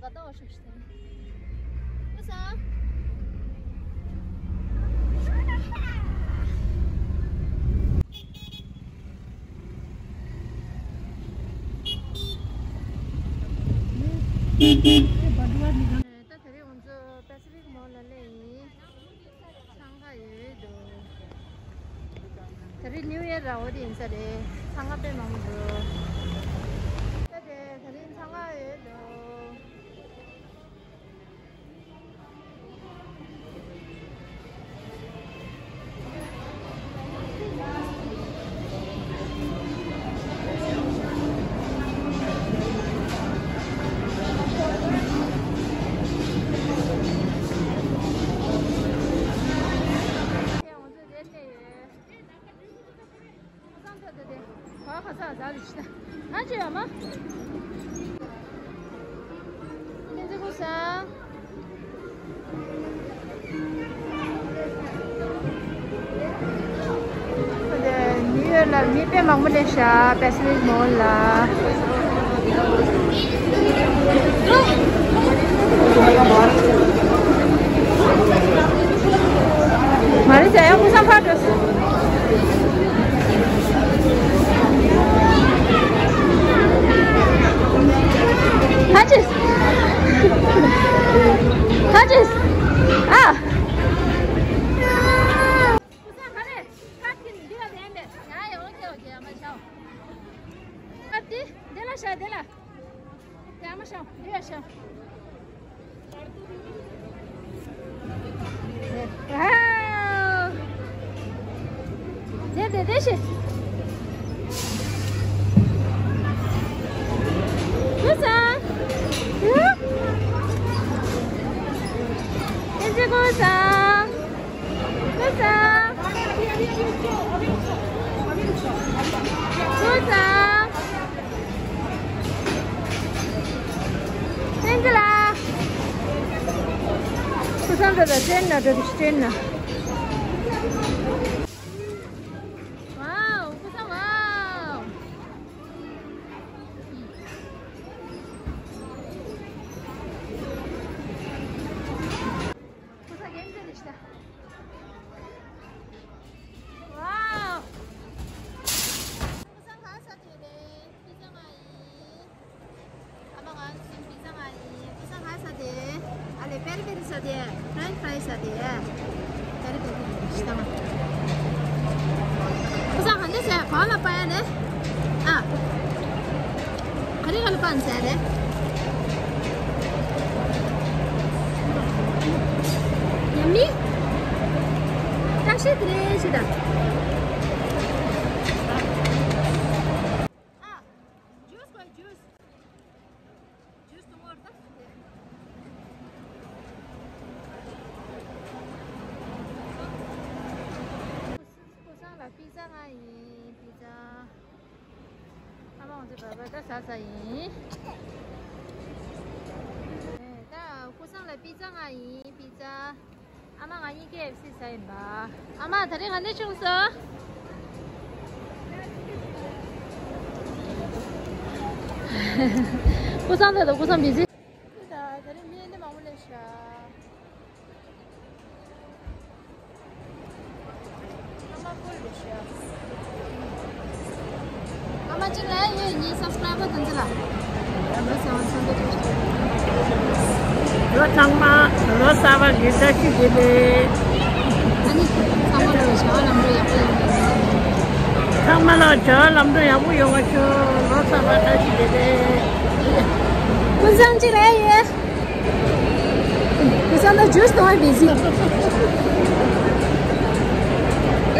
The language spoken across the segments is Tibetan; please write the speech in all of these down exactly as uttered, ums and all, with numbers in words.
ད་ལྟ་བ་ཤོག་ཤི་ཐལ། ཨ་ས། ད་དེ་རིང་ང་ཚོ་པེ་སི་ཕིག་མོལ་ལ་སླེབས་ཡིན། འཚང་ཁ་ཡོད་འདུག་དེ་རིང་ནིའུ་ཡར་ར་འོ་དེ་ཡིན་ས་རེད། འཚང་ཁ་དཔེ་མང་པོ་འདུག་ད་དེ་དེ་རིང་འཚང་ཁ་ཡོད་འདུག་ཁ་སང་ད་ད་དེ། ཁ་ཁ་སང་ཟ་རེ་ཤི་ད། ཨ་ཅེ་ཡ་མ། ཁྱེད་ཚོ་ཁུ་སང་། ད་དེ་ནིའུ་ཡོག་ལ་མི་དཔེ་མང་པོ་སླེབས་ཤག་པེ་སི་ཕིག་མོལ་ལ། མ་རེད་ཟེར་ཡང་ཁུ་སང་ཕར་འགྲོ་སོང་། ཧ་ཅིས། ཧ་ཅིས། ཨ། ཁུ་སང་ག་རེ། ཁ་ཐིན་འདི་ལ་ལྡན་པས། ཡ་ཡ་ཨོ་ཁེ་ཨོ་ཁེ། ཡ་མ་ཤའོ། ཨ་ཏི་འདི་ལ་ཤ་འདི་ལ། ཡ་མ་ཤའོ་འདི་ལ་ཤའོ། ཝའོ། དེ་དེ་དེ་ཤི། ཁུ་སང་། ཨུ། ཨེ་ཅེ་ཁུ་སང་། ཁུ་སང་། ཁུ་སང་། ཨེན་ཇི་ལ། ཁུ་སང་ད་ད་ཏྲེན་ན་འགྲོ་དུས་ཏྲེན་ན། ཝའོ་ཁུ་སང་ཝའོ། ཁུ་སང་གན་ཇི་ལི་ཤི་ད། ཝའོ། ཁུ་སང་ག་ས་དེ་རེད། པི་ཛ་ང་ཡིན། ཨ་མ་ང་ཚོ་པི་ཛ་ང་ཡིན། ཁུ་སང་ག་ས་དེ། ཨ་ལེ་པེ་རི་པེ་རི་ས་དེ། ཕ་རེན་ཆི་ཕ་རའི་ས་དེ། པེ་རི་པེ་རི་ཤི་ད་ང་། ཁུ་སང་ག་འདྲ་ཟེར་ག་ལ་པ་ཡ་རེད། ཨ། ག་རེ་ག་ལ་པ་ཟེར་རེད། ཡ་མི། བཀྲ་ཤིས་བདེ་ལེགས་ཞུ་དང་། ཨ། ཇུས་དགོས་ཇུས། ཇུས་དུ་ངོར་ད། ཁུ་སང་ལ་པི་ཛ་ང་ཡིན་པི་ཛ། ཨ་མ་ང་ཚོ་བ་བ་ད་ཟ་ཟ་ཡིན། ད་ཁུ་སང་ལ་པི་ཛ་ང་ཡིན་པི་ཛ། ཨ་མ་ང་གཉིས་ཀེ་ཨེཕ་སི་ཟ་ཡིན་པ། ཨ་མ་ད་རེས་ག་འདྲ་བྱུང་སོང་། ཁུ་སང་ད་ད་ཁུ་སང་བི་ཟི། ད་ད་རེས་མི་འདི་མང་པོ་སླེབས་ཤག་ཨ་མ་ཅིག་ལ་ཡོད་ཉིན་སབ་སི་ཀྲའི་བར་དེ་ཚོ་ལ། ལོ་ཚང་མ་ལོ་གསར་པ་གི་བཀྲ་ཤིས་བདེ་ལེགས། ཨ་ནི་ཚང་མ་ལ་བྱ་བ་ལམ་འགྲོ་ཡག་པོ་ཡོང་བའི། ཚང་མ་ལ་བྱ་བ་ལམ་འགྲོ་ཡག་པོ་ཡོང་བ་ཤོག་ལོ་གསར་པ་བཀྲ་ཤིས་བདེ་ལེགས། ཀུན་བཟང་ཅིག་ལ་ཡོད། ཁུ་སང་ད་ཇུས་གཏོང་བའི་བི་ཟི།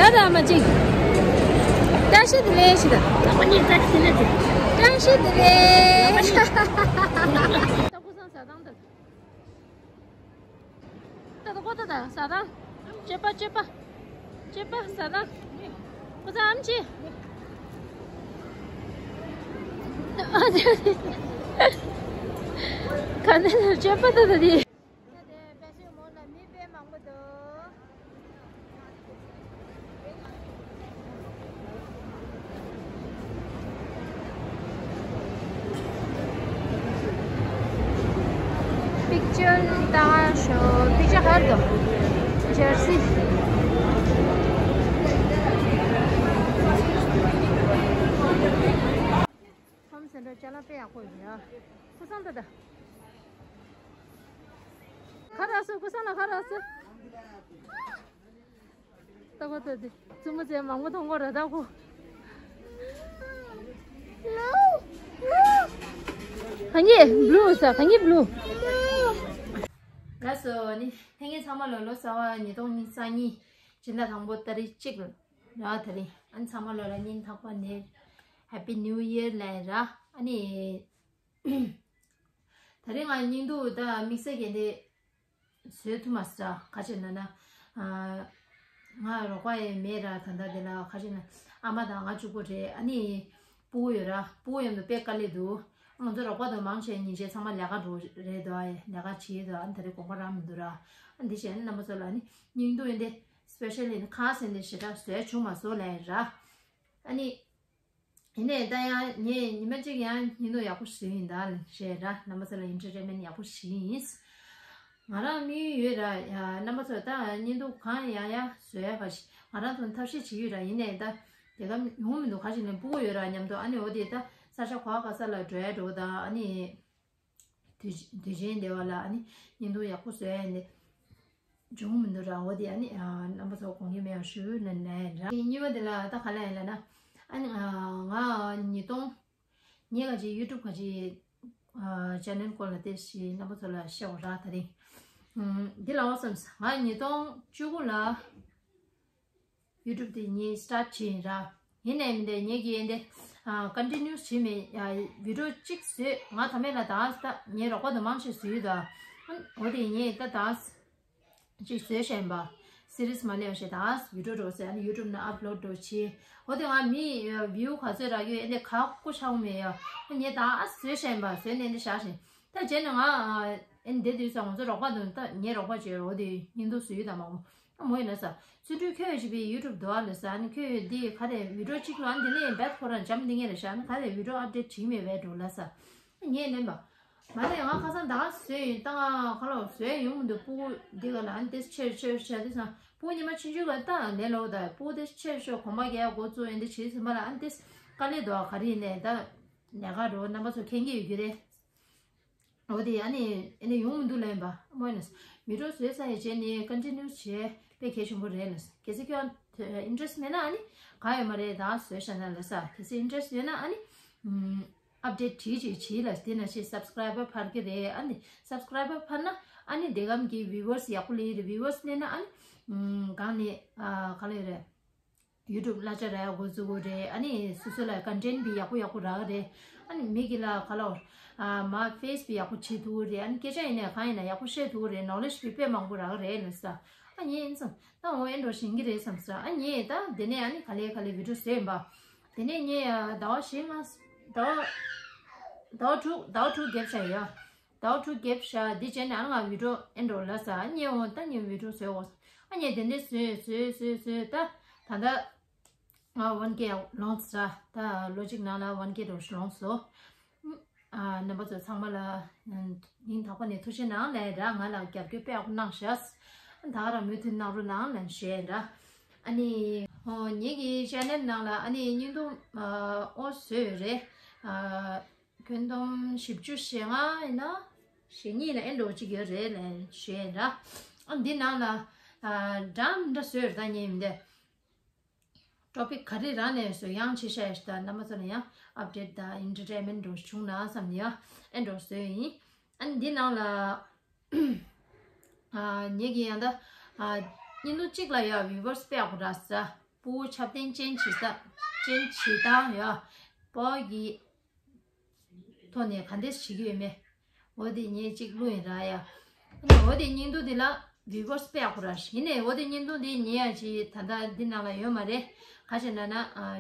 ཡ་ད་མ་ཅིག་བཀྲ་ཤིས་བདེ་ལེགས་ཞུ་ད། ད་ཁོ་གཉིས་བཀྲ་ཤིས་བདེ་ལེགས་ཞུ། བཀྲ་ཤིས་བདེ་ལེགས། ད་ཁུ་སང་ཟ་སྟངས་ད། ད་ད་ཁོ་ད་ད་ཟ་སྟངས། སྤྱོད་པ་སྤྱོད་པ། སྤྱོད་པ་ཟ་སྟངས། ཁུ་སང་ཨམ་ཆི། ག་ནས་ལ་སྤྱོད་པ་ད་ད་དེ། ད་དེ་པེ་སི་མོ་ལ་མི་དཔེ་མང་པོ་འདུག་ད་ང་ཤོ་པི་ཅ་གར་དོ་ཇར་སི། ཁམས་སེང་འགྲོ་ཅ་ལག་དཔེ་ཡག་པོ་ཡོད་ཡ། ཀུ་སང་ད་ད། ཁ་ར་སུ་ཀུ་སང་ལ་ཁ་ར་སུ། ལྟ་གོ་ལྟ་དེ། བཙུན་མོ་ཚེ་མང་པོ་མཐོང་གོ་ར་ལྟ་གོ། ག་ངེ་བླུ་ས་ག་ངེ་བླུ། ལགས་སོ་ནི་ལྷན་རྒྱས་ཚང་མ་ལོ་ལོ་གསར་བ་ཉིས་སྟོང་ཉི་ཤུ་རྩ་གཉིས་སྤྱི་ཟླ་དང་པོ་ཏ་རིག་གཅིག་ལ་ར་དེ་རིང་ཨ་ནི་ཚང་མ་ལོ་ལ་སྙིང་ཐག་པ་ནས་Happy New Year ལབ་ར། ཨ་ནི་དེ་རིང་ང་སྙིང་སྡུག་ད་དམིགས་བསལ་གྱི་འདི་བཟོས་ཐུབ་མ་སོང་། ག་ཅི་ན་ན། ཨ། ང་རོགས་པ་ཡང་མེད་ར། ད་ལྟ་དེ་ལ་ག་ཅི་ན་ཨ་མ་དང་ང་གཅིག་པོ་རེད། ཨ་ནི་སྤུ་གུ་ཡོད་ར། སྤུ་གུ་ཡོད་དུས་དཔེ་དཀའ་ལས་འདུག་ང་ཚོ་རོགས་པ་དང་མང་ཆེ་ཉིན་ཤས་ཚང་མ་ལས་ཀ་འགྲོ་རེད་འདུག་ཨ་ཡེ་ལས་ཀ་བྱེད་འདུག་ཨ་ནི་ད་རེས་དགོངས་པ་རག་མི་འདུག་ར། ཨ་འདི་བྱས་ན་རྣམ་པ་ཚོ་ལ་ནི་སྙིང་སྡུག་ཡིན་ཏེ་སི་པེ་ཤལ་ཡིན་ཁ་སེང་དེ་ཞེ་དྲག་བཟོས་བྱུང་མ་སོང་ལབ་ཡིན་ར། ཨ་ནི། ཡིན་ནའི་ད་ཡང་ངས་ཉི་མ་གཅིག་ཡང་སྙིང་སྡུག་ཡག་པོ་ཞིག་ཡིན་ད་ལ་ཞེས་ར། རྣམ་པ་ཚོ་ལ་ཨེན་ཊར་ཊེན་མེན་ཊི་ཡག་པོ་ཞིག་ཡིན། ང་རང་དམིགས་ཡུལ་ཡོད་ར་ཡ། རྣམ་པ་ཚོ་ད་སྙིང་སྡུག་གང་ཡང་ཡང་བཟོ་ཡ་ག་ཞིག་ང་རང་ཚོ་ཐབས་ཤེས་བྱེད་ཀྱི་ཡོད་ར། ཡིན་ནའི་ད་དེ་ག་ཡོང་མི་འདུག་ག་ཞིག་ནས་སྤུ་གུ་ཡོད་ར་མཉམ་དུ། ཨ་ནི་འོ་དེ་ད་ས་ཆ་ག་བ་ག་ས་ལ་འགྲོ་ཡ་འགྲོ་ད། ཨ་ནི། དུས་དུས་ཆེན་དེ་བ་ལ་ཨ་ནི་བརྙན་ཐུང་ཡག་པོ་བཟོ་ཡ་ཡིན་ཏེ། བྱུང་མི་འདུག་ར། འོ་དེ་ཨ་ནི་ཨ་རྣམ་པ་ཚོ་དགོངས་འགལ་མེད་པ་ཞུ་ན་ནས་ར། དེ་གཉིས་པ་དེ་ལ་ད་ག་ལ་ཡིན་ལ་ན། ཨ་ནི་ཨ་ང་ཉིས་སྟོང་ངས་ག་ཅིག་ཡུ་ཊུབ་ག་ཅིག་ཨ་ཅེ་ནལ་སྐོར་ལ་དེ་ཞིག་རྣམ་པ་ཚོ་ལ་བཤད་འོ་ར། ད་རིང་ཨ་འདི་ལ་འོ་བསམས། ང་ཉིས་སྟོང་བཅུ་དགུ་ལ་ཡུ་ཊུབ་དེ་ངས་སི་ཊར་ཊི་བྱས་ཡིན་ར། ཡིན་ནའི་མིན་ཏེ་ངས་ཀྱིས་འདི་ཨ་ཀོན་ཊི་ནིའུ་བྱས་མེད་ཡ། བི་ཌི་ཡོ་གཅིག་བཟོས། ང་ད་མེད་ལ་ད་ད་ངའི་རོགས་པ་དང་མང་ཆེ་བཟོས་ཡོད་ད། འོ་དེ་ངས་ད་ད་གཅིག་བཟོས་བཞག་ཡིན་པ། སི་རིས་མ་ལས་བ་ཞེས་ད་བི་ཌི་ཡོ་འགྲོ་ཟེར། ཨ་ནི་ཡུ་ཊུབ་ནང་ཨབ་ལོཌ་འགྲོ་བྱས། འོ་དེ་ང་མི་བིའུ་ག་ཚོད་རག་ཡོད་ཨེ་འདི་ག་ཀུ་ཤའུ་མེད་ཡ། ངས་ད་བཟོས་བཞག་ཡིན་པ། བཟོས་ནས་འདི་བཞག་བཞིན། ད་རྗེས་ནས་ང་ཨེ་འདི་དུས་ས་ང་ཚོ་རོགས་པ་དང་ད་ངའི་རོགས་པ་བྱས། འོ་དེ་བརྙན་ཐུང་བཟོས་ཡོད་ད་མང་པོ། ཨ་མོ་ཡིན་ན་ས། བརྩོན་འགྲུས་ཁྱོད་ཡོད་ཞིག་པའི་ཡུ་ཊུབ་འདུག་ཨ་ལ་ས། ཨ་ནི་ཁྱོད་ཡོད་འདི་ག་རེ་བི་ཌི་ཡོ་གཅིག་ལ་ཨ་འདི་ནས་བེད་ཁོ་རང་འཇམ་འདི་ངས་རེ་ཤ། ཨ་ནི་ག་རེ་བི་ཌི་ཡོ་ཨབ་ཌེཊ་བྱེད་མེད་བས་འགྲོ་ལ་ས། ངས་ལན་པ། མ་ལས་ང་ཁ་སང་ད་ག་བཟོས་ཡིན། ད་ང་ཁ་ལོ་བཟོས་ཡོང་མི་འདུག་སྤུ་གུ་འདི་ག་ལ་ཨ་ནི་དེ་ཆེར་ཆེར་བྱས་དེ་སང་སྤུ་གུ་ཉི་མ་ཆུང་ཆུང་ག་ད་ལས་ལོ་ད་སྤུ་གུ་དེ་ཆེར་ཆེར་གོམ་པ་རྒྱག་འགོ་བཙུགས་ཡིན། དེ་བྱས་ཟིན་པ་ལ་ཨ་ནི་དེ་དཀའ་ལས་འདུག་ཨ། ག་རེ་ཡིན་ནས་ད་ལས་ཀ་འགྲོ་རྣམ་པ་ཚོ་མཁྱེན་གྱི་ཡོད་རྒྱུ་རེད། འོ་དེ་ཨ་ནི་ཨ་ནི་ཡོང་མི་འདུག་ལན་པ་མོ་ནས་མི་འགྲོ་བཟོས་ས་ཡི་རྗེས་ནས་ཀོན་ཊི་ནིའུ་བྱས་དཔེ་གལ་ཆེན་པོ་རེད་ལ། གལ་སྲིད་ཁྱོད་ཨིན་ཊི་རེ་སི་མེད་ན་ཨ་ནི་ག་ཡོད་མ་རེད། ད་བཟོས་བཞག་ན་ལ་ས། གལ་སྲིད་ཨིན་ཊི་རེ་ཡོད་ན་ཨ་ནི་ཨབ་ཌེཊ་བྱེད་ཅིག་བྱེད་ལ། དེ་ན་ཞིག་སབ་སི་ཀ་རའི་བར་འཕར་གི་རེད། ཨ་ནི་སབ་སི་ཀ་རའི་བར་འཕར་ན་ཨ་ནི་དེ་གམ་གྱི་བིའུ་ཝར་སི་ཡག་པོ་ལས་རེད། བིའུ་ཝར་སི་ལས་ན་ཨ་ནི་གང་ནས་ག་ལས་རེད། ཡུ་ཊུབ་གླ་ཆ་རག་ཡག་འགོ་བཙུགས་དགོས་རེད། ཨ་ནི་སོ་སོ་ལ་ཀོན་ཊེན་ཊི་བི་ཡག་པོ་ཡག་པོ་རག་གི་རེད། ཨ་ནི་མི་གི་ལ་ག་ལ་བར་ཨ་མ་ཕེ་སི་བི་ཡག་པོ་བྱེད་ཐུབ་ཀྱི་རེད། ཨ་ནི་སྐད་ཆ་ཡིན་ནའི་གང་ཡིན་ན་ཡག་པོ་བཤད་ཐུབ་ཀྱི་རེད། ནོ་ལེ་ཇི་བི་དཔེ་མང་པོ་རག་གི་རེད་ལབ་ས། ཨ་ངས་ཡིན་བསམ་ད་འོ་ཨེ་འགྲོ་ཤེས་ཀྱི་རེད་བསམ་ས། ཨ་ངས་ད་དེ་ནས་ཨ་ནི་ག་ལེ་ག་ལེ་བི་ཌི་ཡོ་བཟོས་ཡིན་པ། དེ་ནས་ངས་ཟླ་བ་བཞི་ལྔ་ཟླ་བ་ཟླ་བ་དྲུག་ཟླ་བ་དྲུག་རྒྱབ་བཞག་ཡ། ཟླ་བ་དྲུག་རྒྱབ་བཞག་འདི་བྱས་ནས་ཨ་ང་བི་ཌི་ཡོ་ཨེ་འགྲོ་ལ་ས། ཨ་ངས་འོ་ད་ངས་བི་ཌི་ཡོ་བཟོས་འོ། ཨ་ངས་དེ་འདྲས་བཟོས་བཟོས་བཟོས་བཟོས་ད་ད་ད། ང་ཝན་ཀེ་ལོངས་ས། ད་ལོ་གཅིག་ནང་ལ་ཝན་ཀེ་རོ་ལོངས་སོ། ཨ་རྣམ་པ་ཚོ་ཚང་མ་ལ་སྙིང་ཐག་པ་ནས་ཐུགས་རྗེ་གནང་ལན་ར། ང་ལ་རྒྱབ་སྐྱོར་དཔེ་ཡག་པོ་གནང་ཤག་ད་ག་རང་མུ་མཐུད་གནང་རོགས་གནང་ལན་ཞུ་ཡ་ར། ཨ་ནི་ཨོ་ངེད་ཀྱི་ཅེ་ནལ་ནང་ལ་ཨ་ནི་བརྙན་ཐུང་ཨ་ཨོ་བཟོས་ཡོད་རེད། ཨ་ཁྱོན་བསྡོམས་བཞི་བཅུ་ཞེ་ལྔ་ཡིན་ན་ཞེ་གཉིས་ལ་ཨེ་འགྲོ་གཅིག་ཡོད་རེད་ལན་ཞུ་ཡ་ར། ཨ་འདི་ནང་ལ་ཨ་འདྲ་མི་འདྲ་བཟོས་ཡོད་རེད། ད་ངས་མི་འདི། ཊོ་པིག་ག་རེ་རང་ནས་བཟོ་ཡང་ཆེ་ཤ་ཡ་ཞིག་དང་རྣམ་པ་ཚོ་ལ་ཡང་ཨབ་ཌེཊ་དང་ཨེན་ཊར་ཊེན་མེན་ཊི་འགྲོ་བྱུང་ན་བསམ་ནས་ཡང་ཨེ་འགྲོ་བཟོས་ཡིན། ཨ་ནི་འདི་ནང་ལ་ཨ་ངེད་ཀྱི་ཡང་ད་ཨ་བརྙན་ཐུང་གཅིག་ལ་ཡང་བིའུ་ཝར་སི་དཔེ་ཡག་པོ་རག་ས། སྤུ་གུ་ཁྱབ་སྟེང་ཅན་བྱེད་ས་ཅན་བྱེད་སྟངས་ཡ་པོ་གི་ཐོག་ནས་ག་འདྲས་བྱེད་ཀྱི་ཡོད་མེད། འོ་དེ་ངས་གཅིག་བླུགས་ཡིན་ར་ཡ། ཨ་ནི་འོ་དེ་བརྙན་ཐུང་དེ་ལ་བིའུ་ཝར་སི་དཔེ་ཡག་པོ་ར་ཡིན་ནའི་འོ་དེ་བརྙན་ཐུང་དེ་ཉན་ཡ་ཅིག་ད་ལྟ་འདི་ནང་ལ་ཡོད་མ་རེད། ག་ཅི་ན་ན་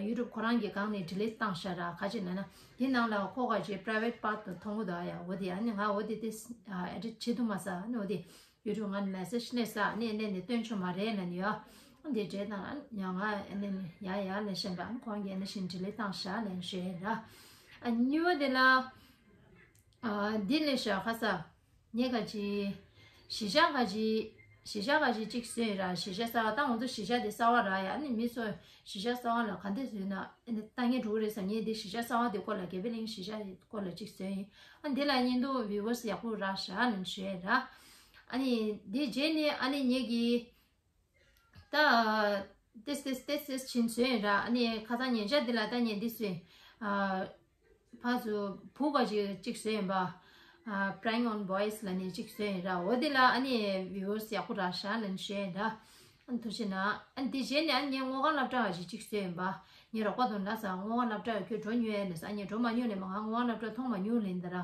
ཡུ་ཊུབ་ཁོ་རང་གི་སྒང་ནས་ཌི་ལིཊ་བཏང་ཤག་ར། ག་ཅི་ན་ན་འདི་ནང་ལ་ཁོ་ག་ཅིག་པ་རའི་ཝེཊ་པཱརཊ་དུ་མཐོང་གི་འདུག་ཡ། འོ་དེ་ཨ་ནི་ང་འོ་དེ་དེ་ཨེ་ཌིཊ་བྱེད་ཐུབ་མ་སོང་། ཨ་ནི་འོ་དེ་ཡུ་ཊུབ་ང་མེ་སེཇ་སླེབས་ས། ཨ་ནི་ཨེ་ནས་ནས་སྟོན་ཆོག་མ་རེད་ལབ་ནི་ཡ། འདི་འདྲའི་དང་ཡང་ང་ཨེ་ནས་ནས་ཡ་ཡ་ལས་བཤད་པ། ཨ་ཁོང་གིས་ཨེ་ནས་བཞིན་ཌི་ལིཊ་བཏང་ཤག་ལན་ཞུ་ཡ་ར། ཨ་གཉིས་པ་དེ་ལ་ཨ་འདི་ལས་ཤག་ཁ་ས། ངས་ག་ཅི། གཞིས་ཆགས་ག་ཅི། གཞིས་ཆགས་ག་ཅི་གཅིག་བཟོས་ཡིན་ར། གཞིས་ཆགས་གསར་པ། ད་ང་ཚོ་གཞིས་ཆགས་དེ་གསར་པ་ར་ཡ། ཨ་ནི་མི་ཚོ་གཞིས་ཆགས་གསར་པ་ལ་ག་འདྲ་བཟོས་ན་ཨ་ནི་ལྟ་ངན་འགྲོ་གི་རེད་ཟེར། ངས་འདི་གཞིས་ཆགས་གསར་པ་དེ་སྐོར་ལ། དགེ་འཕེལ་གླིང་གཞིས་ཆགས་དེ་སྐོར་ལ་གཅིག་བཟོས་ཡིན། ཨ་འདི་ལ་བརྙན་ཐུང་བིའུ་ཝར་སི་ཡག་པོ་རག་ཤག་ལབ་ནས་ཞུས་ཡིན་ར། ཨ་ནི་འདི་རྗེས་ནས་ཨ་ནི་ངེད་ཀྱིས་ད་ཏེས་ཏེས་ཏེས་ཏེས་ཕྱིན་བཟོས་ཡིན་ར། ཨ་ནི་ཁ་སང་ཉེ་ཆར་འདི་ལ་ད་ངས་འདི་བཟོས། ཨ་ཕར་ཚུར་བུ་ག་ཅིག་གཅིག་བཟོས་ཡིན་པ། ཨ་Prank on Boys ལབ་ནས་གཅིག་བཟོས་ཡིན་ར། འོ་འདི་ལ་ཨ་ནི་བིའུ་ཝར་སི་ཡག་པོ་རག་ཤག་ལབ་ནས་ཞུས་ཡིན་ར། ཨ་ནི་ཐུགས་རྗེ་གནང་། ཨ་ནི་འདི་རྗེས་ནས་ཨ་ནི་ངས་སྔོ་སྒར་སློབ་གྲྭ་ག་ཅིག་གཅིག་བཟོས་ཡིན་པ། ངའི་རོགས་པ་དང་ལབ་ས། སྔོ་སྒར་སློབ་གྲྭ་ཁྱོད་འགྲོ་མྱོང་ཡོད་ནས་ཟེར། ཨ་ངས་འགྲོ་མ་མྱོང་ལབ་པ། ང་སྔོ་སྒར་སློབ་གྲྭ་མཐོང་མ་མྱོང་ལབ་ཡིན་ད་ར། ཨ་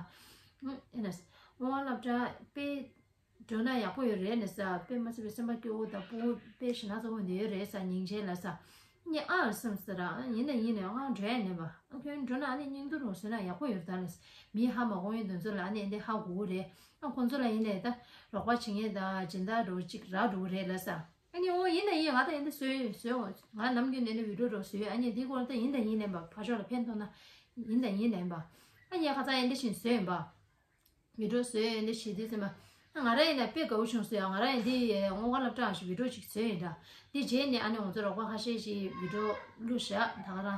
ནི་སྔོ་སྒར་སློབ་གྲྭ་དཔེ་འགྲོ་ན་ཡག་པོ་ཡོད་རེད་ནས་ཟེར། དཔེ་མ་སྲིད་པའི་སེམས་པ་སྐྱོ་བོ་དང་། སྤུ་གུ་དཔེ་ཞེ་དྲག་ཚ་པོ་འདི་ཡོད་རེད་ཟེར། ཉིན་བྱེད་ལ་ཟེར། ངས་ཨ་བསམ་ཟེར་ར། ཡིན་ན་ཡིན་ནས་ང་འགྲོ་ཡ་མེད་པ། ཨ་ཁྱོད་འགྲོ་ན་ཨ་ནི་བརྙན་ཐུང་རང་བཟོས་ན་ཡག་པོ་ཡོད་ད་ལས། མི་ཧ་མ་གོ་མཁན་དེ་ཚོ་ལ་ཨ་ནི་འདི་ཧ་གོ་གི་རེད། ཨ་ཁོང་ཚོ་ལ་ཡིན་ནས་ད་རོགས་པ་བྱེད་མཁན་དང་སྦྱིན་བདག་འདྲ་བོ་གཅིག་རག་འགྲོ་གི་རེད་ལ་ཟེར། ཨ་ནི་འོ་ཡིན་ན་ཡིན། ང་ད་ཨེ་འདི་བཟོས་བཟོས་འོ། ང་ནམ་རྒྱུན་ནས་འདི་བི་ཌིའོ་འདྲ་བོ་བཟོས། ཨ་ནི་འདི་སྐོར་ད་ཡིན་ད་ཡིན་ལབ་པ། ཕར་ཕྱོགས་ལ་ཕན་ཐོགས་ན་ཡིན་ད་ཡིན་ལབ་པ། ཨ་ནི་ཁ་སང་ཨེ་འདི་བཞིན་བཟོས་ཡིན་པ། བི་ཌིའོ་བཟོས་ཡིན་འདི་བྱེད་དུས་ཙམ་པ། ང་རང་ཡིན་ན་དཔེ་དགའ་བོ་བྱུང་སོང་ཡ། ང་རང་ཡིན་འདི་སྔོ་སྒར་སློབ་གྲྭ་ཞིག་བི་ཌིའོ་ཅིག་བཟོས་ཡིན་འདྲ། འདི་རྗེས་ནས་ཨ་ནི་ང་ཚོ་རོགས་པ་ཁ་ཤས་ཤིག་བི་ཌིའོ་བླུགས་བཞག་ད་ག་རང་།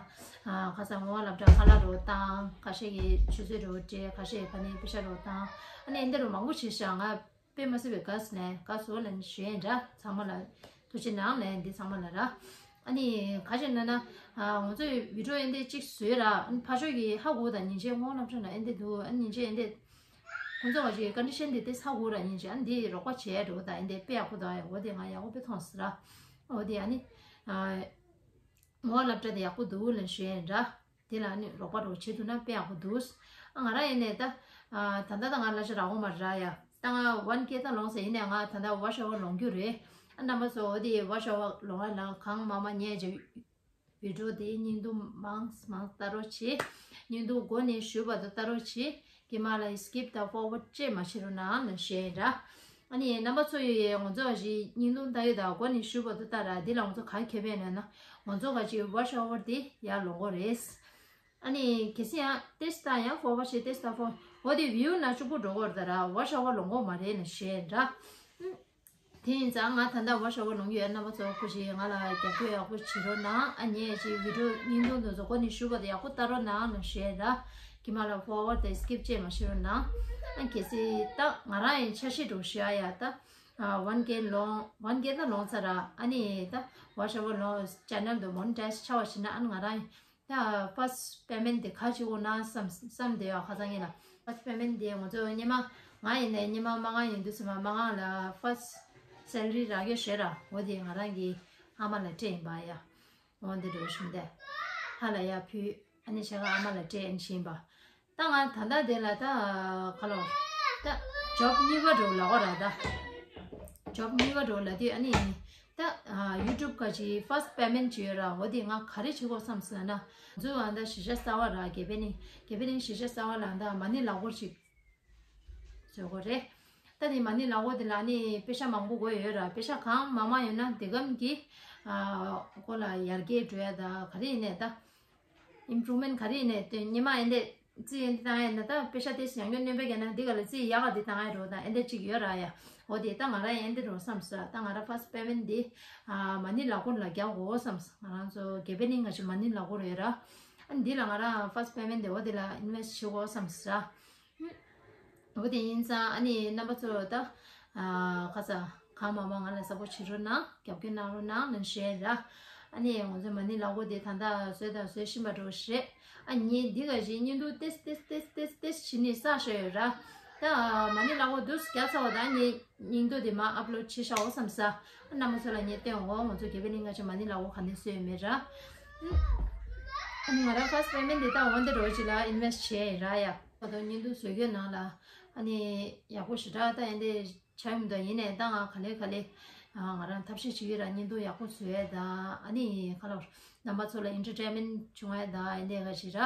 ཨ་ཁ་སང་སྔོ་སྒར་སློབ་གྲྭ་ཁ་ལག་འདྲ་བོ་བཏང་། ཁ་ཤས་ཀྱིས་ཆུ་ཚོད་འདྲ་བོ་སྤྲད། ཁ་ཤས་ཀྱིས་ཕ་ནི་པེ་ཤ་འདྲ་བོ་བཏང་། ཨ་ནི་ཨེ་འདི་འདྲ་བོ་མང་པོ་བྱས་བཞག་ང་དཔེ་མ་སྲིད་པའི་དགའ་སོང་ལབ། དགའ་སོང་ལབ་ནས་ཞུ་ཡིན་འདྲ། ཚང་མ་ལ་ཐུགས་རྗེ་གནང་ལབ། འདི་ཚང་མ་ལ་ར། ཨ་ནི་ག་ཅི་ལབ་ན། ཨ་ང་ཚོས་བི་ཌིའོ་ཨེ་འདི་གཅིག་བཟོས་ར། ཨ་ནི་ཕར་ཕྱོགས་ཀྱི་ཧ་གོ་ད། ཉིན་བྱེད་སྔོ་སློབ་གྲྭ་ན་ཨེ་འདི་འདུག་ཨ་ནི་ཉིན་བྱེད་ཨེ་འདི་ཁོང་ཚོ་བ་ཅིག་ཀོན་ཌི་ཤན་འདི་དེ་ཧ་གོ་ར། ཉིན་བྱེད་ཨ་ནི་འདི་རོགས་པ་བྱས་འགྲོ་ད། ཨེ་འདི་དཔེ་ཡག་པོ་འདུག་ཨ་ཡ། འོ་དེ་ང་ཡག་པོ་དཔེ་མཐོང་སོང་ར། འོ་དེ་ཨ་ནི་ཨ་སྔོ་སློབ་གྲྭ་དེ་ཡག་པོ་འདུག་ལབ་ཞུ་ཡིན་འདྲ། དེ་ལ་ནི་རོགས་པ་རོགས་བྱེད་ཐུབ་ན་དཔེ་ཡག་པོ་འདུག་ཨ་ང་རང་ཡིན་ནས་ད། ཨ་ད་ལྟ་ད་ང་ལ་ཤ་རག་འོང་མ་ར་ཡ། ད་ང་ཝན་ཀེ་ད་ལོངས་ཟེར། ཡིན་ནས་ང་ད་ལྟ་ཝ་ཤ་ཝར་ལོང་རྒྱུ་རེད། ཨ་རྣམ་པ་ཚོ་འོ་དེ་ཝ་ཤ་ཝར་ལོང་བ་ལ་གང་མང་མང་ཉན་བྱེད། བི་ཌིའོ་དེ་བརྙན་ཐུང་མང་མང་ལྟ་རོགས་བྱེད། བརྙན་ཐུང་འགོ་ནས་མཇུག་བར་དུ་ལྟ་རོགས་བྱེད། དེ་མ་ལ་སི་ཀིབ་དང་ཕོར་ཝར་ཌི་ཅིག་མ་བྱེད་རོགས་གནང་ལབ་ཞུ་ཡིན་འདྲ། ཨ་ནི་རྣམ་པ་ཚོ་ཡིས་ང་ཚོ་ཞིག་བརྙན་ཐུང་ལྟ་ཡོད་ད། འགོ་ནས་མཇུག་བར་དུ་ལྟ་ར། འདི་ལ་ང་ཚོ་ག་རེ་ཁེ་ཕན་ཡོད་ན། ང་ཚོ་ག་ཅིག་ཝ་ཤ་ཝར་དེ་ཡར་ལོང་གི་རེད། ཨ་ནི་གལ་སྲིད་ཡང་ཏེས་ད་ཡང་ཕོར་ཝར་ཌི་བྱེད། ཏེས་ད་ཕོར་ཝར་ཌི་དེ་བིའུ་ན་གཅིག་པོ་འགྲོ་གི་རེད་ད་ར། ཝ་ཤ་ཝར་ལོང་གི་མ་རེད་ལབ་ཞུ་ཡིན་འདྲ། ཨ་དེ་ཡིན་ཙང་ང་ད་ལྟ་ཝ་ཤ་ཝར་ལོང་གི་ཡོད། རྣམ་པ་ཚོ་སྐུ་མཁྱེན་ང་ལ་རྒྱབ་སྐྱོར་ཡག་པོ་བྱེད་རོགས་གནང་། ཨ་ངས་ཅིག་བི་ཌིའོ་བརྙན་ཐུང་དེ་ཚོ་འགོ་ནས་མཇུག་བར་དུ་ཡག་པོ་ལྟ་རོགས་གནང་ལབ་ཞུ་ཡིན་ར། དེ་མ་ལ་ཕོར་ཝར་ཌི་དང་སི་ཀིབ་ཅིག་མ་བྱེད་རོགས་གནང་། ཨ་གལ་སྲིད་ད་ང་རང་ཡང་འཆར་གཞི་འདྲ་བོ་ཞུ་ཡ་ཡ། ད་ཨ་ཝན་ཀེ་ལོང་། ཝན་ཀེ་ད་ལོངས་ཚར་ར། ཨ་ནི་ད་ཝ་ཤ་ཝར་ལོང་ཅེ་ནལ་དེ་མོ་ནི་ཊའི་ཛི་ཆགས་པ་བྱེད་ན། ཨ་ནི་ང་རང་ད་ཕར་སི་ཊི་པེ་མེན་ཊི་དེ་ག་བྱེད་དགོས་ན་བསམ་བསམ་བསྡད་ཡོད། ཁ་སང་ངས་ལ་ཕར་སི་ཊི་པེ་མེན་ཊི་དེ་ང་ཚོ་སྔོན་མ་ང་ཡིན་ནའི་སྔོན་མ་མ་དངངས་ཡིན་དུས་ཙམ་པ་མ་དངངས་ལ་ཕར་སི་ཊི་སེ་ལ་རི་རག་ཡོད་ཞེས་ར། འོ་དེ་ང་རང་གི་ཨ་མ་ལ་སྤྲད་ཡིན་པ་ཡ། འོ་འདི་འདྲ་བོ་བྱུང་སྟེ་ཧ་ལ་ཡ་ཕུལ། ཨ་ནི་ཕྱེད་ཀ་ཨ་མ་ལ་སྤྲད་ཡིན་བཞིན་པ། ད་ང་ད་ལྟ་དེ་ལ་ད་ག་ལོ། ད་ཇོབ་གཉིས་པ་འདྲ་བོ་ལབ་དགོས་ར། ད་ཇོབ་གཉིས་པ་འདྲ་བོ་ལབ་དུས་ཨ་ནི་ད་ཡུ་ཊུབ་ག་ཅིག་ཕར་སི་ཊི་པེ་མེན་ཊི་ཅིག་ཡོད་ར། འོ་དེ་ང་ག་རེ་བྱེད་དགོས་བསམ་སོང་ན། ང་ཚོ་ཨ་ད་གཞིས་ཆགས་གསར་པ་ར། དགེ་འཕེལ་གླིང་། དགེ་འཕེལ་གླིང་གཞིས་ཆགས་གསར་པ་ལ་ད་མ་ཎི་ལག་འཁོར་ཅིག་བཟོ་དགོས་རེད། ད་དེ་མ་ཎི་ལག་འཁོར་དེ་ལ་ནི་པེ་ཤ་མང་པོ་དགོས་ཡོད་ར། པེ་ཤ་གང་མང་མང་ཡོད་ན་དེ་གམ་གྱི་ཨ་སྐོར་ལ་ཡར་རྒྱས་འགྲོ་ཡ་ད་ག་རེ་ཡིན་ནའི་ད་ཨིམ་པུ་རུབ་མེན་ཊི་ག་རེ་ཡིན་ནའི་དེ་སྔོན་མ་ཨེ་འདྲ་རྩིས་ཨེ་འདྲ་བཏང་ཡ་ཡིན་ན་ད་པེ་ཤ་དེ་ཡང་སྐྱར་སྣོན་པ་བརྒྱབ་ན་འདི་ག་ལ་རྩིས་ཡག་ག་དེ་བཏང་ཡ་འགྲོ་ད་ཨེ་འདྲ་ཅིག་ཡོད་ར་ཡ། འོ་དེ་ད་ང་རང་ཨེ་འདྲ་འགྲོ་བསམ་སོང་། ད་ང་རང་ཕར་སི་ཊི་པེ་མེན་ཊི་དེ་ཨ་མ་ཎི་ལག་འཁོར་ལ་རྒྱག་དགོས་བསམ་སོང་། ང་རང་ཚོ་དགེ་འཕེལ་གླིང་ག་ཅིག་མ་ཎི་ལག་འཁོར་ཡོད་ར། ཨ་འདི་ལ་ང་རང་ཕར་སི་ཊི་པེ་མེན་ཊི་དེ་འོ་དེ་ལ་ཨིན་ཝེ་སི་ཊི་བྱེད་དགོས་བསམ་སོང་། འོ་དེ་ཡིན་ཙང་ཨ་ནི་རྣམ་པ་ཚོ་ད་ཨ་ཁ་ཚ་གང་མང་མང་ང་ལ་སཔོར་ཊི་བྱེད་རོགས་གནང་། རྒྱབ་སྐྱོར་གནང་རོགས་གནང་ལབ་ཞུ་ཡ་ར། ཨ་ནི་ང་ཚོ་མ་ཎི་ལག་འཁོར་དེ་ད་ལྟ་བཟོས་དང་བཟོ་བཞིན་པ་འདྲ་བོ་ཞིག་རེད། ཨ་ངས་འདི་ག་ཅིག་བརྙན་ཐུང་ཏེས་ཏེས་ཏེས་ཏེས་ཏེས་བྱས་ནས་བསགས་བཞག་ཡོད་ར། ད་མ་ཎི་ལག་འཁོར་དེ་ཚོ་རྒྱག་ཚར་བ་དང་ངས་བརྙན་ཐུང་དེ་མར་ཨབ་ལོཌ་བྱས་བཞག་འོ་བསམ་སོང་། ཨ་རྣམ་པ་ཚོ་ལ་ངས་སྟོན་འོ་ང་ཚོ་དགེ་འཕེལ་གླིང་ག་ཅིག་མ་ཎི་ལག་འཁོར་ག་འདྲ་བཟོས་ཡོད་མེད་ར། ཨ་ནི་ང་རང་ཕར་སི་ཊི་པེ་མེན་ཊི་དེ་ད་འོ་འདི་འདྲ་བོ་ཅིག་ལ་ཨིན་ཝེ་སི་ཊི་བྱས་ཡིན་ར་ཡ། ད་དུང་བརྙན་ཐུང་བཟོ་རྒྱུའི་ནང་ལ་ཨ་ནི་ཡག་པོ་ཞེ་དྲག་ད་ཨེ་འདྲ་ཆགས་ཡོང་མི་འདུག་ཡིན་ནའི་ད་ང་ག་ལེ་ག་ལེ་ཨ་ང་རང་ཐབས་ཤེས་བྱེད་ཀྱི་ར། བརྙན་ཐུང་ཡག་པོ་བཟོ་ཡ་དང་ཨ་ནི་ག་ལབ་རྣམ་པ་ཚོ་ལ་ཨེན་ཊར་ཊེན་མེན་ཊི་བྱུང་ཡ་དང་ཨེ་འདྲ་ག་ཅིག་ར།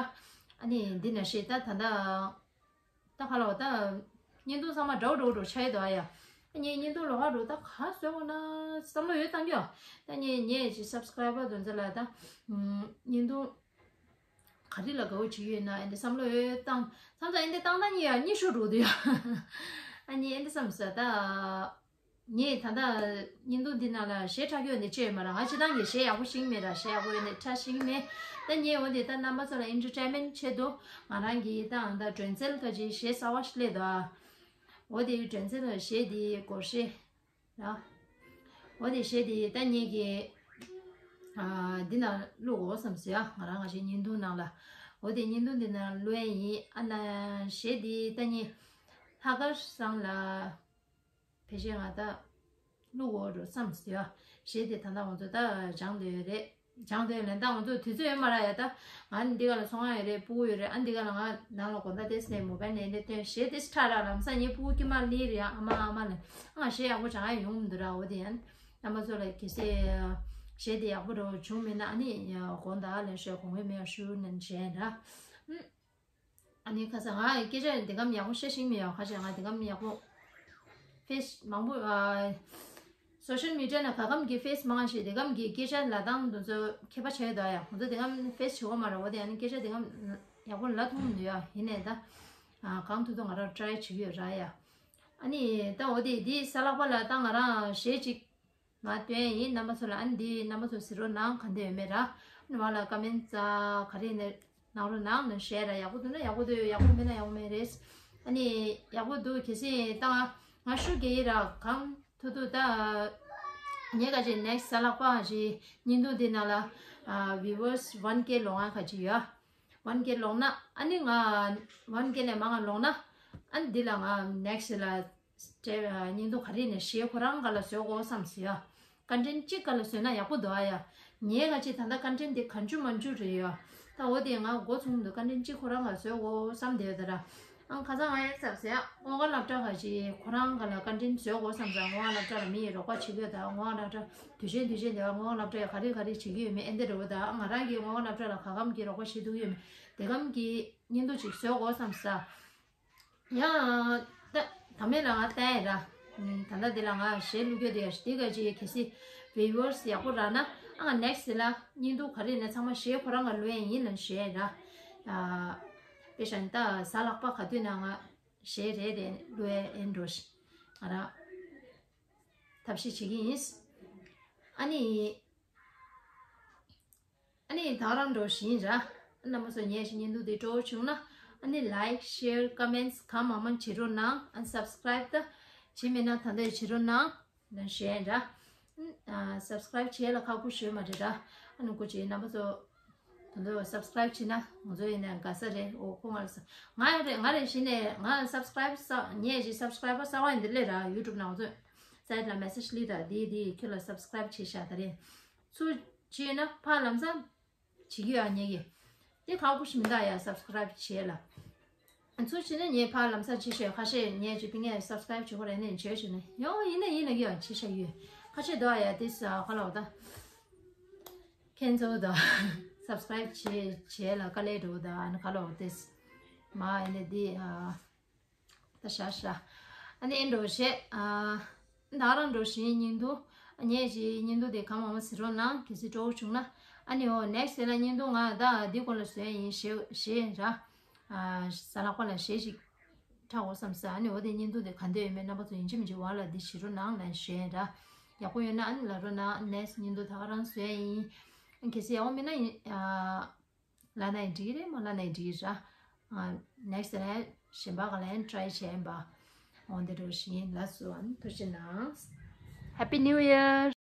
ཨ་ནི་འདི་ནང་བཞིན་ད་ད་ད་ད་ག་ལབ་ད་བརྙན་ཐུང་ཚང་མ་འདྲ་བོ་འདྲ་བོ་འདྲ་བོ་ཆགས་ཡོད་དོ་ཨ་ཡ། ཨ་ངས་བརྙན་ཐུང་ལོགས་ཀ་འདྲ་བོ་ད་ག་བཟོས་དགོས་ན་བསམ་བློ་ཡོད་བཏང་གི་ཡོད། ད་ངས་ངས་ཅིག་སབ་སི་ཀ་རའི་བར་དེ་ཚོ་ལ་ད་བརྙན་ཐུང་ག་རེ་ལ་དགའ་བོ་བྱེད་ཀྱི་ཡོད་ན་ཨེ་འདྲ་བསམ་བློ་ཡོད་བཏང་། མཚམས་མཚམས་ཨེ་འདྲ་བཏང་བཏང་ཉིད་ཡ་གཉིད་ཤོར་འགྲོ་གི་འདུག་ཡ། ཨ་ནི་ཨེ་འདི་བསམ་ས་ད། ངས་ད་ལྟ་བརྙན་ཐུང་འདི་ནང་ལ་གཞས་འཁྲབ་ཡོད་ནས་བཅོས་མ་ར། ང་སྤྱིར་བཏང་གི་གཞས་ཡག་པོ་ཤེས་མེད་ར། གཞས་ཡག་པོ་ཡོད་ནས་འཁྲབ་ཤེས་མེད། ད་ངས་འོ་དེ་ད་རྣམ་པ་ཚོ་ལ་ཨེན་ཊར་ཊེན་མེན་ཊི་བྱེད་དུ་ང་རང་གིས་ད་ཨང་ད་སྒྲོན་རྩེ་ལ་ཁ་ཅིག་གཞས་གསར་བ་ཞིག་སླེབས་འདུག་ཨ། འོ་དེ་སྒྲོན་རྩེ་ལ་གཞས་དེ་སྒོར་གཞས་ར། འོ་དེ་གཞས་དེ་ད་ངས་ཀྱི་ཨ་འདི་ནང་བླུག་འོ་བསམ་སོང་ཡ། ང་རང་ང་ཞིག་བརྙན་ཐུང་ནང་ལ། འོ་དེ་བརྙན་ཐུང་འདི་ནང་བླུག་ཡ་ཡིན། ཨ་ན་གཞས་དེ་ད་ངས་ལྷག་དཀར་བཟང་ལ། ཕལ་ཆེར་ང་ད་བླུག་འོ་འགྲོ་བསམ་ཟེར་བ། གཞས་དེ་ད་ལྟ་ང་ཚོ་ད་སྦྱང་འདོད་རེད། སྦྱང་འདོད་ལན་ད་ང་ཚོ་དུས་ཚོད་ཡོད་མ་ར་ཡ། ད་ང་འདི་ག་ལ་ཚོང་ཁང་ཡོད་རེད། ཕྲུ་གུ་ཡོད་རེད། ཨ་འདི་ག་ལ་ང་ནང་ལ་དགོང་དག་དེ་སེ་མོ་བེལ་ནས་འདི་སྟོན། གཞས་དེ་སི་ཁྲ་ར་ལམ་སང་ངའི་ཕྲུ་གུ་ཀྱི་མ་ལི་རེད་ཡ། ཨ་མ་ཨ་མ་ལ་ང་གཞས་ཡག་པོ་སྦྱང་ཡ་ཡོང་མི་འདུག་ར། འོ་དེ་ཡང་རྣམ་པ་ཚོ་ལ་གལ་སྲིད་གཞས་དེ་ཡག་པོ་འགྲོ་བྱུང་མེད་ན་ཨ་ནི་དགོང་དག་ལ་ཤོད་དགོངས་པའི་མེད་ཞུ་ནན་བྱས་ར། ཨ་ནི་ཁ་སང་ང་སྐད་ཆ་འདི་གམ་ཡག་པོ་བཤད་ཤེས་མི་ཡོད། ཁ་ཤས་ང་འདི་གམ་ཡག་པོ་ཕེས་མང་པོ་ཨ་སོ་ཤལ་མི་ཌི་ཡ་ནང་ག་གམ་གྱི་ཕེས་མང་ཞིག་འདི་གམ་གྱི་སྐད་ཆ་ལབ་སྟངས་དེ་ཚོ་ཁྱད་པར་ཆགས་ཡོད་ད་ཡ། ཁོང་ཚོ་འདི་གམ་ཕེས་བྱེད་དགོས་མ་རེད། འོ་དེ་ཨ་ནི་སྐད་ཆ་འདི་གམ་ཡག་པོ་ལབ་ཐུབ་མི་འདུག་ཡ། ཡིན་ནའི་ད་ཨ་གང་ཐུབ་ཐུབ་ང་རང་ཊ་རའི་བྱེད་ཀྱི་ཡོད་ར་ཡ། ཨ་ནི་ད་འོ་དེ་འདི་གཟའ་ལྷག་པ་ལ་ད་ང་རང་གཞས་ཅིག་མ་སྟོན་ཡིན། རྣམ་པ་ཚོ་ལ་ཨ་ནི་འདི་རྣམ་པ་ཚོ་གཟིགས་རོགས་གནང་། ག་འདྲ་ཡོད་མེད་ར། ཨ་ནི་བ་ལ་ཀ་མེན་ཊི་ག་རེ་ནས་གནང་རོགས་གནང་ནས་བཤད་ར། ཡག་པོ་འདུག་ན་ཡག་པོ་འདུག་ཡག་པོ་མེད་ན་ཡག་པོ་མེད་རེད། ཨ་ནི་ཡག་པོ་འདུག་གལ་སྲིད་ད་ང་ཤུགས་རྒྱག་ཡིན་ར། གང་ཐུབ་ཐུབ་ད་ངས་ག་ཅིག་ནེག་སི་གཟའ་ལྷག་པ་ཞིག་བརྙན་ཐུང་འདི་ནང་ལ་ཨ་བིའུ་ཝར་སི་ཝན་ཀེ་ལོག་ཡ་ག་ཅིག་ཡོད། ཝན་ཀེ་ལོག་ན་ཨ་ནི་ང་ཝན་ཀེ་ལས་མང་ང་ལོག་ན་ཨ་ནི་འདི་ལ་ང་ནེག་སི་ལ་སྤྲད་བརྙན་ཐུང་ག་རེ་ནས་གཞས་ཁོ་རང་ག་ལ་བཟོ་དགོས་བསམ་ཟེར་ཡ། ཀོན་ཊེན་གཅིག་ག་ལ་བཟོས་ན་ཡག་པོ་འདུག་ཨ་ཡ། ངས་ག་ཅིག་ད་ལྟ་ཀོན་ཊེན་དེ་གང་བྱུང་མང་བྱུང་རེད་ཡ། ད་འོ་དེ་ང་མགོ་ཚུགས་འདུག་ཀོན་ཊེན་གཅིག་ཁོ་རང་ག་བཟོ་དགོས་བསམ་བསྡད་ཡོད་ད་ར། ཨང་ཁ་སང་ང་ཡང་ཚབ་ཟེར་ཡ། སྔོན་ཁ་སློབ་གྲྭ་ག་ཅིག་ཁོ་རང་ག་ལ་ཀོན་ཊེན་བཟོ་དགོས་བསམ་ཙང་སྔོན་ཁ་སློབ་གྲྭ་ལ་མི་ཡི་རོགས་པ་བྱེད་ཀྱི་ཡོད་ད། སྔོན་ཁ་སློབ་གྲྭ་དུས་ཆེན་དུས་ཆེན་དེ་བ་སྔོན་ཁ་སློབ་གྲྭ་ཡ་ག་རེ་ག་རེ་བྱེད་ཀྱི་ཡོད་མེད་ཨེ་འདི་རེད་བ། ད་ང་རང་གིས་སྔོན་ཁ་སློབ་གྲྭ་ལ་ག་གམ་གྱི་རོགས་པ་བྱེད་ཐུབ་ཀྱི་ཡོད་མེད་དེ་གམ་གྱི་བརྙན་ཐུང་ཅིག་བཟོ་དགོས་བསམ་ས། ཡང་ད་ད་མེད་ལ་ང་བལྟས་ཡ་ར། ད་ལྟ་འདི་ལ་ང་གཞས་བླུག་རྒྱུ་དེ་ཡ་ཞིག་དེ་ག་ཅིག་གལ་སྲིད་བིའུ་ཝར་སི་ཡག་པོ་རག་ན་ཨ་ང་ནེག་སི་ལ་བརྙན་ཐུང་ག་རེ་ནས་ཚང་མ་གཞས་ཁོ་རང་ག་བླུག་ཡ་ཡིན་ལ་གཞས་ར། དཔེ་བཞག་ན་ད་གཟའ་ལྷག་པ་ག་དུས་ན་ང་གཞས་རེ་རེ་བླུག་ཡ་ཨེ་འགྲོ་ཞིག་ང་རང་ཐབས་ཤེས་བྱེད་ཀྱི་ཡིན། ཨ་ནི། ཨ་ནི་ད་རང་འགྲོ་བཞིན་ར། རྣམ་པ་ཚོ་ངའི་བརྙན་ཐུང་འདི་སྤྲོ་བོ་བྱུང་ན་ཨ་ནི་ལའིཀ་ཤེར་ཀོ་མེན་ཊི་གང་མང་མང་བྱེད་རོགས་གནང་། ཨ་ནི་སབ་སི་ཀ་རའིབ་ད་བྱེད་མེད་ན་ད་ལྟ་བྱེད་རོགས་གནང་ལ་ཞུ་ཡ་ཡིན་ར། ཨ་སབ་སི་ཀ་རའིབ་བྱེད་ལ་ཁག་པོ་ཞུ་མ་རེད་ར། ཨ་ནི་སྐུ་མཁྱེན་རྣམ་པ་ཚོ་ད་ལྟ་སབ་སི་ཀ་རའིབ་བྱེད་ན་ང་ཚོ་ཡིན་ན་དགའ་ས་རེད། འོ་ཁོ་ང་ལ་ས་ང་ཡང་རེད། ང་རེད་གཞི་ནས་ང་སབ་སི་ཀ་རའིབ་ས་ངས་གཞི་སབ་སི་ཀ་རའིབ་པ་གསར་པ་ཡིན་འདི་ལས་ར། ཡུ་ཊུབ་ནང་ང་ཚོ་སའིཊ་ལ་མེ་སེཇ་སླེབས་ད་འདི་འདི་ཁྱོད་ལ་སབ་སི་ཀ་རའིབ་བྱེད་ཤག་ད་རེད། ཚུར་བྱས་ན་ཕར་ལམ་སང་བྱེད་ཀྱི་ཡོད་ཨ་ཉེ་གི། དེ་ཁག་པོ་ཞིག་མི་འདུག་ཡ་སབ་སི་ཀ་རའིབ་བྱེད་ལ། ཚུར་བྱས་ན་ངས་ཕར་ལམ་སང་བྱེད་ཤོད། ཁ་ཤས་ངས་ཅིག་པི་ངས་སབ་སི་ཀ་རའིབ་བྱེད་ཁོ་རེ་ནས་བྱེད་ཤོད་ནས་ཡོང་ཡིན་ན་ཡིན་ན་གི་ཡ་བྱེད་ཤ་ཡོད། ཁ་ཤས་འདུག་ཡ་དེ་ས་ཁ་ལོ་ད། ཁྱེད་ཚོ་ད་སབ་སི་ཀ་རའིབ་བྱེད་བྱེད་ལ་དཀའ་ལས་འགྲོ་ད་ཨ་ནི་ཁ་ལོ་དེ་ས་མ་ཡིན་ན་དེ་ཨ། ད་ཤ་ཤ། ཨ་ནི་ཨེ་འགྲོ་བྱེད། ཨ་ད་རང་འགྲོ་བཞིན་བརྙན་ཐུང་། ངས་ཀྱི་བརྙན་ཐུང་དེ་གང་མང་མང་གཟིགས་རོགས་གནང་། གལ་སྲིད་སྤྲོ་བོ་བྱུང་ན། ཨ་ནི་འོ་ནེག་སི་དེ་ལ་བརྙན་ཐུང་ང་ད་འདི་སྐོར་ལ་བཟོས་ཡིན་ཞེས་ཞེས་ར། ཨ་གཟའ་ལྷག་པ་ལ་གཞས་ཤིག་འཁྲབ་དགོས་བསམ་ས། ཨ་ནི་འོ་དེ་བརྙན་ཐུང་དེ་ག་འདོད་ཡོད་མེད་རྣམ་པ་ཚོ་ཡིན་གཅིག་མིན་གཅིག་བར་ལ་འདི་གཟིགས་རོགས་གནང་ལ་ཞེས་ར། ཡག་པོ་ཡོད་ན་ཨ་ནི་ལབ་རོགས་གནང་། ནེག་སི་བརྙན་ཐུང་ད་ག་རང་བཟོས་ཡིན། གལ་སྲིད་ཡག་པོ་མེད་ན་ཡིན་ཨ། ལབ་ན་ཡང་འགྲིག་གི་རེད། མ་ལབ་ན་ཡང་འགྲིག་གི་རེད། ནེག་སི་ལ་གཞན་པ་ག་ལ་ཡང་ཊ་རའི་བྱས་ཡིན་པ། འོ་འདི་འདྲ་བཞིན་ལགས་སོ། ཨ་ནི་ཐུགས་རྗེ་གནང་། Happy New Year!